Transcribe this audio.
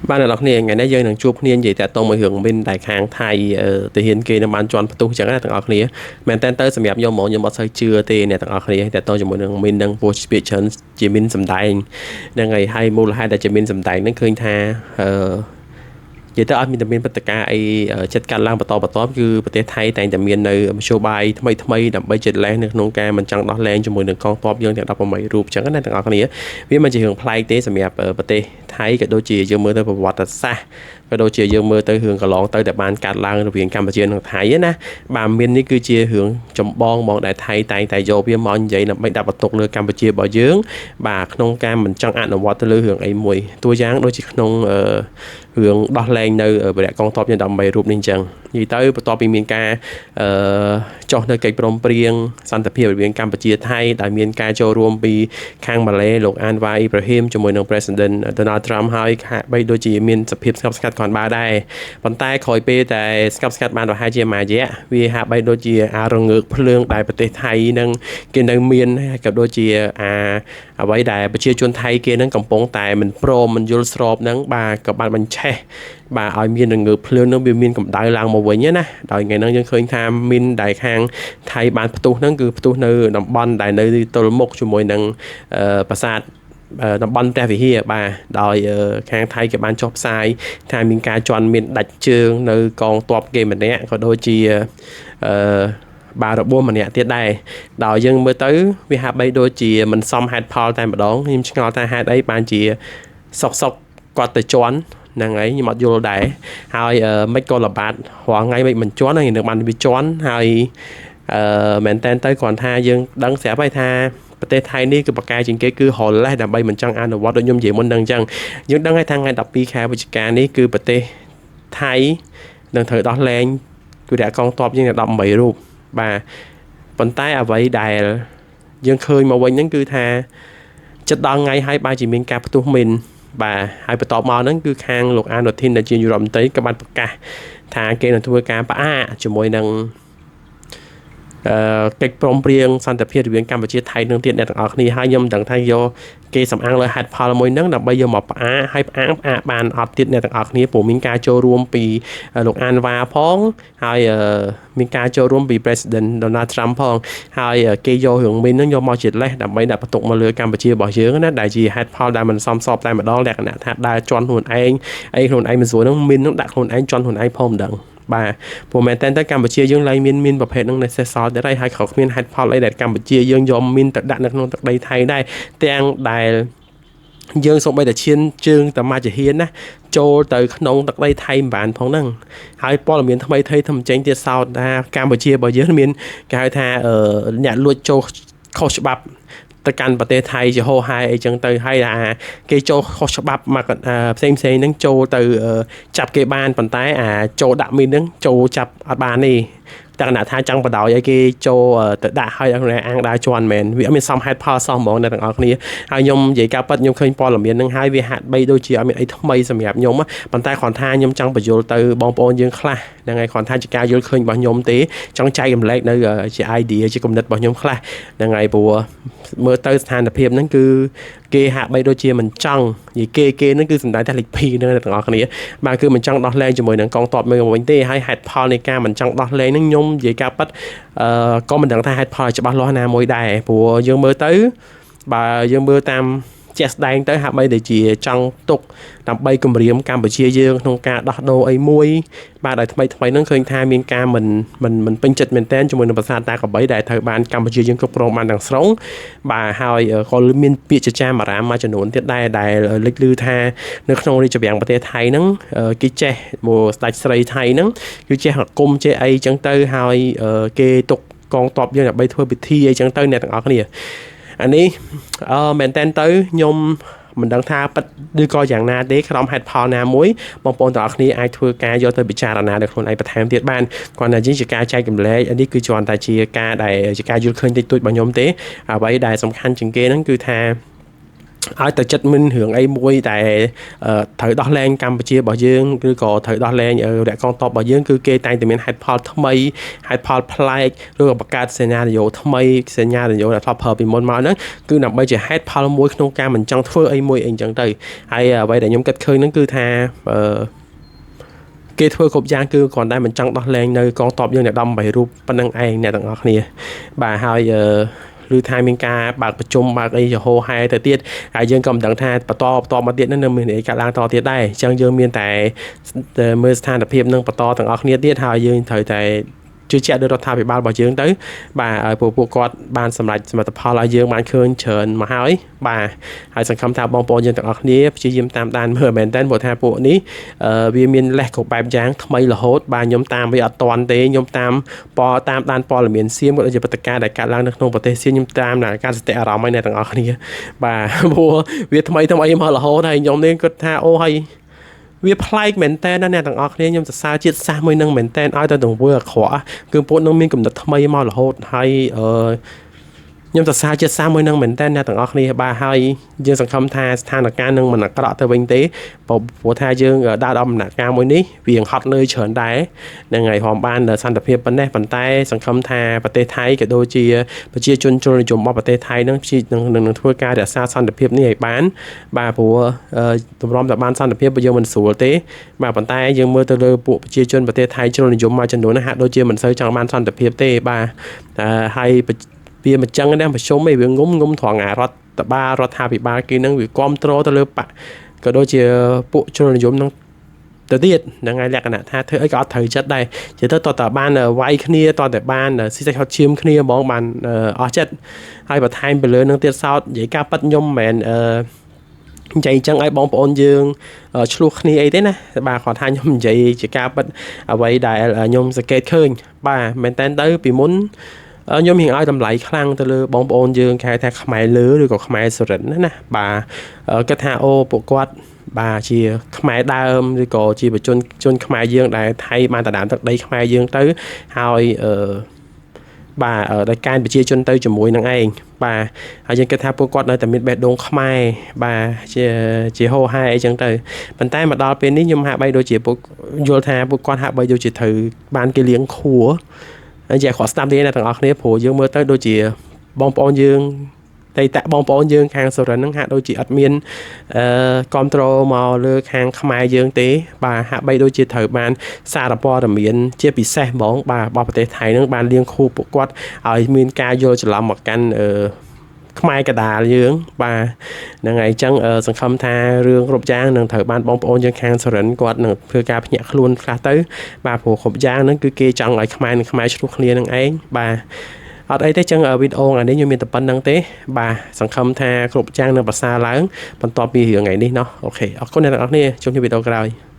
បាទអ្នកនរគ្នាថ្ងៃនេះយើងនឹងជួបគ្នានិយាយតាក់ទងមួយរឿងមីនដែលខាងថៃទាហានគេនឹងបានជន់ផ្ទុះចឹងណាទាំងអស់គ្នាមែនតើទៅសម្រាប់ខ្ញុំហ្មងខ្ញុំអត់សូវជឿទេអ្នកទាំងអស់គ្នាតាក់ទងជាមួយនឹងមីននឹងពោះពាក្យច្រើនជាមីនសំដែងហ្នឹងហើយហើយមូលហេតុដែលជាមីនសំដែងហ្នឹងឃើញថាអឺនិយាយទៅអត់មានតែមានព្រឹត្តិការណ៍អីចិត្តកាត់ឡើងបន្តបន្តគឺប្រទេសថៃតែងតែមាននៅមធ្យោបាយថ្មីថ្មីដើម្បីចិត្តលេះនៅក្នុងការមិនចង់ដោះលែងជាមួយនឹងកងទ័ពយើងទាំង18រូបចឹងណាទាំងអស់គ្នាវាមិនជារឿងប្លែកទេសម្រាប់ប្រទេសថៃក៏ដូចជាយើងមើលទៅប្រវត្តិសាស្ត្រក៏ដូចជាយើងមើលទៅរឿងកន្លងទៅដែលបានកាត់ឡើងរវាងកម្ពុជានិងថៃណាបាទមាននេះគឺជារឿងចម្បងហ្មងដែលថៃតែងតែយកវាមកនិយាយដើម្បីដាក់បន្ទុកលើកម្ពុជារបស់យើងបាទក្នុងការមិនចង់អនុវត្តទៅលើរឿងអីមួយតួយ៉ាងដូចជាក្នុងរឿងដោះលែងនៅវរៈកងទ័ពយើង18រូបនេះអញ្ចឹងនិយាយទៅបន្ទាប់ពីមានការអឺចុះនៅកិច្ចព្រមព្រៀងសន្តិភាពរវាងកម្ពុជាថៃដែលមានការចូលរួមពីខាងម៉ាឡេលោកអានវ៉ាអ៊ីប្រាហ៊ីមជាមួយនឹង President Donald Trump ហើយហាក់បីដូចជាមានសភាពស្ងប់ស្ងាត់គ្រាន់បើដែរប៉ុន្តែក្រោយពេលតែស្ងប់ស្ងាត់បានប្រហែលជាមួយរយៈវាហាក់បីដូចជាអារងើកភ្លើងដែលប្រទេសថៃនឹងគេនៅមានហើយក៏ដូចជាអាអ្វីដែលប្រជាជនថៃគេនឹងកំពុងតែមិនព្រមមិនយល់ស្របនឹងបាទក៏បានបញ្ឆេះបាទឲ្យមានរងើកភ្លើងនឹងវាមានកម្ដៅឡើងមកវិញណាដោយថ្ងៃហ្នឹងយើងឃើញថាមីនដែលខាងថៃបានផ្ទុះហ្នឹងគឺផ្ទុះនៅតំបន់ដែលនៅទល់មុខជាមួយនឹងប្រាសាទតំបន់ព្រះវិហារបាទដោយខាងថៃគេបានចុះផ្សាយថាមានការជន់មានដាច់ជើងនៅកងទ័ពគេម្នាក់ក៏ដូចជាអឺបាទរបួសម្នាក់ទៀតដែរដោយយើងមើលទៅវាហាក់បីដូចជាមិនសមហេតុផលតែម្ដងខ្ញុំឆ្ងល់ថាហេតុអីបានជាសុកសុកគាត់ទៅជន់ហ្នឹងហើយខ្ញុំអត់យល់ដែរហើយមិនក៏ល្បាតរាល់ថ្ងៃមិនមិនជន់ហើយនឹងបានវាជន់ហើយអឺមែនតែនទៅគ្រាន់ថាយើងដឹងស្រាប់ហើយថាប្រទេសថៃនេះគឺប្រកែជាងគេគឺហលេះដើម្បីមិនចង់អនុវត្តដូចខ្ញុំនិយាយមុននឹងអញ្ចឹងយើងដឹងហើយថាថ្ងៃ12ខែវិច្ឆិកានេះគឺប្រទេសថៃនឹងត្រូវដោះលែងគណៈកងទ័ពយើង18រូបបាទប៉ុន្តែអ្វីដែលយើងឃើញមកវិញហ្នឹងគឺថាចិត្តដល់ថ្ងៃហើយបែរជាមានការផ្ទុះមីនបាទហើយបន្ទាប់មកហ្នឹងគឺខាងលោកអានុធីនដែលជានាយករដ្ឋមន្ត្រីក៏បានប្រកាសថាគេនឹងធ្វើការផ្អាកជាមួយនឹងអឺកិច្ចព្រមព្រៀងសន្តិភាពរវាងកម្ពុជាថៃនឹងទៀតអ្នកទាំងអស់គ្នាហើយខ្ញុំមិនដឹងថាយកគេសំអាងលើហេតុផលមួយហ្នឹងដើម្បីយកមកផ្អាកហើយផ្អាកផ្អាកបានអត់ទៀតអ្នកទាំងអស់គ្នាព្រោះមានការចូលរួមពីលោកអានវ៉ាផងហើយមានការចូលរួមពី President Donald Trump ផងហើយគេយករឿងមីនហ្នឹងយកមកជាលេសដើម្បីដាក់បន្ទុកមកលើកម្ពុជារបស់យើងណាដែលជាហេតុផលដែលមិនសមស្របតែម្ដងលក្ខណៈថាដើរជន់ខ្លួនឯងអីខ្លួនឯងមិនស្រួលហ្នឹងមីនហ្នឹងដាក់ខ្លួនឯងជន់ខ្លួនឯងផងមិនដឹងបាទព្រោះមែនតើទៅកម្ពុជាយើងលែងមានមានប្រភេទហ្នឹងនៅសេសសល់ទៀតហើយហើយក៏គ្មានហេតុផលអីដែលកម្ពុជាយើងយកមានទៅដាក់នៅក្នុងទឹកដីថៃដែរទាំងដែលយើងសូម្បីតែឈានជើងតាម៉ាជាហ៊ានណាចូលទៅក្នុងទឹកដីថៃមិនបានផងហ្នឹងហើយព័ត៌មានថ្មីថ្មីធ្វើចេញទៀតសោតថាកម្ពុជារបស់យើងមានគេហៅថាអ្នកលួចចូលខុសច្បាប់ទៅកាន់ប្រទេសថៃជាហោហែអីចឹងទៅហើយថាគេចូលខុសច្បាប់មកផ្សេងផ្សេងហ្នឹងចូលទៅចាប់គេបានប៉ុន្តែអាចូលដាក់មីនហ្នឹងចូលចាប់អត់បានទេតែគណៈថាចង់បដ ாய் ឲ្យគេចូលទៅដាក់ឲ្យខ្លួនឯងអាងដើរជន់មែនវាអត់មានសមហេតុផលសោះហ្មងអ្នកទាំងអស់គ្នាហើយខ្ញុំនិយាយការពិតខ្ញុំឃើញព័ត៌មានហ្នឹងហើយវាហាក់បីដូចជាអត់មានអីថ្មីសម្រាប់ខ្ញុំប៉ុន្តែគ្រាន់ថាខ្ញុំចង់បញ្យល់ទៅបងប្អូនយើងខ្លះហ្នឹងហើយគ្រាន់ថាជាការយល់ឃើញរបស់ខ្ញុំទេចង់ចែករំលែកនៅជា idea ជាគំនិតរបស់ខ្ញុំខ្លះហ្នឹងហើយព្រោះមើលទៅស្ថានភាពហ្នឹងគឺគេហាក់បីដូចជាមិនចង់និយាយគេគេហ្នឹងគឺសំដៅតែលេខ2ហ្នឹងអ្នកទាំងអស់គ្នាបាទគឺមិនចង់ដោះលែងជាមួយនឹងកងទ័ពមួយវិញទេហើយហេតុផលនៃការមិនចង់ដោះលែងហ្នឹងខ្ញុំនិយាយការពិតអឺក៏មិនដឹងថាហេតុផលច្បាស់លាស់ណាមួយដែរព្រោះយើងមើលទៅបើយើងមើលតាមជាក់ស្ដែងទៅហាក់បីដូចជាចង់ទុកដើម្បីគម្រាមកម្ពុជាយើងក្នុងការដោះដូរអីមួយបាទដែលថ្មីថ្មីហ្នឹងឃើញថាមានការមិនមិនមិនពេញចិត្តមែនទែនជាមួយនឹងប្រាសាទតាក្របីដែលត្រូវបានកម្ពុជាយើងគ្រប់គ្រងបានទាំងស្រុងបាទហើយក៏មានពាក្យចចាមអារាមមួយចំនួនទៀតដែរដែលលេចឮថានៅក្នុងរាជវាំងប្រទេសថៃហ្នឹងគេចេះមកស្ដេចស្រីថៃហ្នឹងគឺចេះអាគមចេះអីចឹងទៅហើយគេទុកកងទ័ពយើងដើម្បីធ្វើពិធីអីចឹងទៅអ្នកទាំងអស់គ្នាអានេះអឺមែនតើទៅខ្ញុំមិនដឹងថាពិតឬក៏យ៉ាងណាទេក្រោមហេតុផលណាមួយបងប្អូនទាំងអស់គ្នាអាចធ្វើការយកទៅពិចារណាដោយខ្លួនឯងបន្ថែមទៀតបានគ្រាន់តែជាការចែករំលែកនេះគឺគ្រាន់តែជាការដែលជាការយល់ឃើញតិចតួចរបស់ខ្ញុំទេអ្វីដែលសំខាន់ជាងគេហ្នឹងគឺថា ឲ្យតែចិត្តមានរឿងអីមួយដែលត្រូវដោះលែងកម្ពុជារបស់យើងឬក៏ត្រូវដោះលែងរកកងទ័ពរបស់យើងគឺគេតែងតែមានហេតុផលថ្មីហេតុផលប្លែកឬក៏បង្កើតសេណារីយ៉ូថ្មីសេណារីយ៉ូដែលធ្លាប់ប្រើពីមុនមកហ្នឹងគឺដើម្បីជាហេតុផលមួយក្នុងការមិនចង់ធ្វើអីមួយអីចឹងទៅហើយអ្វីដែលខ្ញុំគិតឃើញហ្នឹងគឺថាអឺគេធ្វើគ្រប់យ៉ាងគឺគ្រាន់តែមិនចង់ដោះលែងនៅកងទ័ពយើងអ្នក18រូបប៉ុណ្្នឹងឯងអ្នកទាំងអស់គ្នាបាទហើយអឺឬថាមានការបើកប្រជុំបើកអីយហោហែទៅទៀតហើយយើងក៏មិនដឹងថាបន្តបន្តមកទៀតនឹងនៅមានអីកើតឡើងតទៀតដែរអញ្ចឹងយើងមានតែមើលស្ថានភាពនឹងបន្តទាំងអស់គ្នាទៀតហើយយើងត្រូវតែជឿជាក់លើរដ្ឋាភិបាលរបស់យើងទៅបាទឲ្យពួកគាត់បានសម្រេចសមិទ្ធផលឲ្យយើងបានឃើញច្រើនមកហើយបាទហើយសង្ឃឹមថាបងប្អូនយើងទាំងអស់គ្នាព្យាយាមតាមដានមើលមែនតើព្រោះថាពួកនេះវាមានលេសគ្រប់បែបយ៉ាងថ្មីរហូតបាទខ្ញុំតាមវាអត់តាន់ទេខ្ញុំតាមតាមដានព័ត៌មានសៀមក៏ដូចជាព្រឹត្តិការណ៍ដែលកើតឡើងនៅក្នុងប្រទេសសៀមខ្ញុំតាមដល់ការសតិអារម្មណ៍ឲ្យអ្នកទាំងអស់គ្នាបាទព្រោះវាថ្មីថ្មីមករហូតហើយខ្ញុំនេះគិតថាអូហើយវាប្លែកមែនតើណាអ្នកទាំងអស់គ្នាខ្ញុំសរសើរជាតិសាសន៍មួយនឹងមែនតើឲ្យតែទង្វើអាក្រក់គឺពួកនឹងមានកំណត់ថ្មីមករហូតហើយអឺខ្ញុំសរសើរជាតិសាសន៍មួយនឹងមែនតើអ្នកទាំងអស់គ្នាបាទហើយយើងសង្ឃឹមថាស្ថានភាពនឹងមិនអាក្រក់ទៅវិញទេព្រោះថាយើងដើរដល់ដំណាក់កាលមួយនេះវាហត់នឿយច្រើនដែរហ្នឹងហើយហមបានសន្តិភាពប៉ុណ្ណេះប៉ុន្តែសង្ឃឹមថាប្រទេសថៃក៏ដូចជាប្រជាជនជ្រុលនិយមរបស់ប្រទេសថៃនឹងនឹងធ្វើការរក្សាសន្តិភាពនេះឲ្យបានបាទព្រោះទម្រាំតែបានសន្តិភាពយើងមិនស្រួលទេបាទប៉ុន្តែយើងមើលទៅលើពួកប្រជាជនប្រទេសថៃជ្រុលនិយមមួយចំនួនហាក់ដូចជាមិនសូវចង់បានសន្តិភាពទេបាទហើយវាមិនចឹងណាប្រជុំឯងវាងុំងុំត្រង់អារដ្ឋបាលរដ្ឋាភិបាលគេនឹងវាគ្រប់គ្រងទៅលើបកក៏ដូចជាពួកជ្រុលនិយមនឹងទៅទៀតហ្នឹងហើយលក្ខណៈថាធ្វើអីក៏អត់ត្រូវចិត្តដែរនិយាយទៅតើបានវាយគ្នាតើតែបានស៊ីសាច់ហត់ឈាមគ្នាហ្មងបានអស់ចិត្តហើយបន្ថែមទៅលើនឹងទៀតសោតនិយាយការប៉ັດខ្ញុំមិនមែនអឺនិយាយចឹងឲ្យបងប្អូនយើងឆ្លោះគ្នាអីទេណាបាទគាត់ថាខ្ញុំនិយាយជាការពិតអ្វីដែលខ្ញុំសង្កេតឃើញបាទមែនតើទៅពីមុនខ្ញុំរៀងឲ្យតម្លៃខ្លាំងទៅលើបងប្អូនយើងគេហៅថាខ្មែរលើឬក៏ខ្មែរសុរិនណាបាទគាត់ថាអូពួកគាត់បាទជាខ្មែរដើមឬក៏ជាប្រជាជនខ្មែរយើងដែលថៃបានដណ្ដើមទឹកដីខ្មែរយើងទៅហើយអឺបាទដោយការប្រជាជនទៅជាមួយនឹងឯងបាទហើយយើងគិតថាពួកគាត់នៅតែមានបេះដូងខ្មែរបាទជាហោហែអីចឹងទៅប៉ុន្តែមកដល់ពេលនេះខ្ញុំហាក់បីដូចជាពួកយល់ថាពួកគាត់ហាក់បីដូចជាត្រូវបានគេលៀងខួរហើយជាគាត់ស្ដាប់ទេណាទាំងអស់គ្នាព្រោះយើងមើលទៅដូចជាបងប្អូនយើងតៃតបងប្អូនយើងខាងសុរិនហ្នឹងហាក់ដូចជាអត់មានអឺគ្រប់គ្រងមកលើខាងខ្មែរយើងទេបាទហាក់បីដូចជាត្រូវបានសារព័ត៌មានជាពិសេសហ្មងបាទរបស់ប្រទេសថៃហ្នឹងបានលៀងខួរពួកគាត់ឲ្យមានការយល់ច្រឡំមកកាន់អឺខ្មែរកដាលយើងបាទហ្នឹងហើយអញ្ចឹងសង្ឃឹមថារឿងគ្រប់យ៉ាងនឹងត្រូវបានបងប្អូនយើងខាងសុរិនគាត់នឹងធ្វើការភ្ញាក់ខ្លួនខ្លះទៅបាទព្រោះគ្រប់យ៉ាងហ្នឹងគឺគេចង់ឲ្យខ្មែរនិងខ្មែរឆ្លោះគ្នានឹងឯងបាទអត់អីទេចឹងវីដេអូថ្ងៃនេះខ្ញុំមានតែប៉ុណ្្នឹងទេបាទសង្ឃឹមថាគ្រប់យ៉ាងនឹងប្រសើរឡើងបន្ទាប់ពីរឿងថ្ងៃនេះណោះអូខេអរគុណអ្នកទាំងអស់គ្នាជួបគ្នាវីដេអូក្រោយ។